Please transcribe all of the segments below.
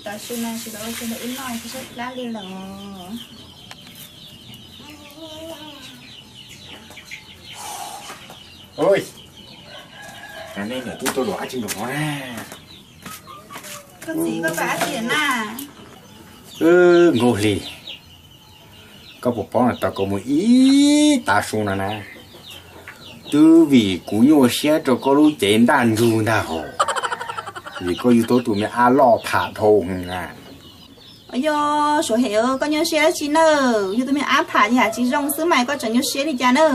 Tav su no tsis tau ua tsis tau ib noj tsis sab plab li lawm. Ui, nej niam twb tuaj luam dab tsi nraum no na? Koj txiv, koj pab dab tsi na? Nkauj Hli, koj puas paub na, tau koj mus ib tav su no na, twb vim kuv nyuaj siab rau koj lub cev ntaj ntsug ntag hos, vim koj yug tau tus me ab loj tham dhau heev na. Yog Suav Hem, koj nyuaj siab dab tsi na? Yog tus me ab tham yam tsis zoo xwb mas koj tseem nyuaj siab li cas na?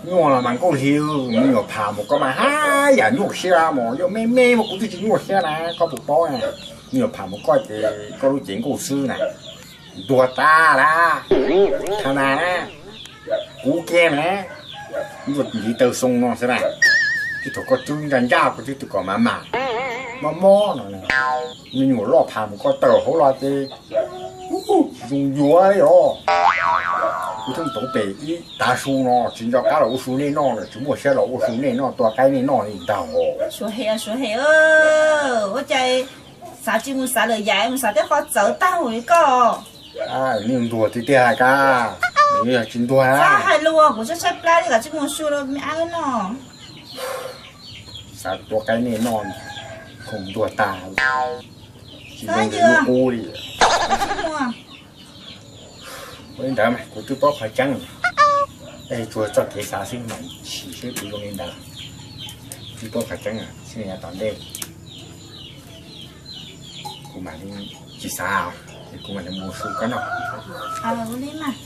Nyuaj los mas Nkauj Hli, me nyuam pham mus koj mas haj yam nyuaj siab mus, yog me me mas kuv twb tsis nyuaj siab na, koj puas paub na? Me nyuam pham mus koj ces koj lub cev nkauj xwb na, ntuag tas lawm. Thaum na, kuv kiag na, ntuag ntiv taw xoo no xwb na, tib thaum koj twb nraj nraj koj twb twb kom mas mas mob mob no, me nyuam loj pham mus koj taw hauv los ces zoo yuav li os. Kuv thov tov pem ib tav su no tsis nco qab los ua su nej noj lawm, tsis muaj siab los ua su nej noj, tua qaib nej noj li ntag os. Suav Hem, Suav Hem, ua cas xav tsis mus xav lawm yam mus xav tej qhov txawv tag huv li koj. Nej ntuag tiag tiag hais kab, yog tsis ntuag, hais lus kuv tshaib tshaib plab li kom tsis mus su rau me ab noj. Xav tua qaib nej noj, koj ntuag tag, tsis zoo li lub qub li. Ua li ntawd mas kuv twb paub qhov tseeb, es tsuas txoj kev xav xwb mas sim seb puas zoo li ntawd. Twb paub qhov tseeb, seb yav tom ntej kuv mam li tsis xav, es kuv mam li mus su koj noj. Ua li mas.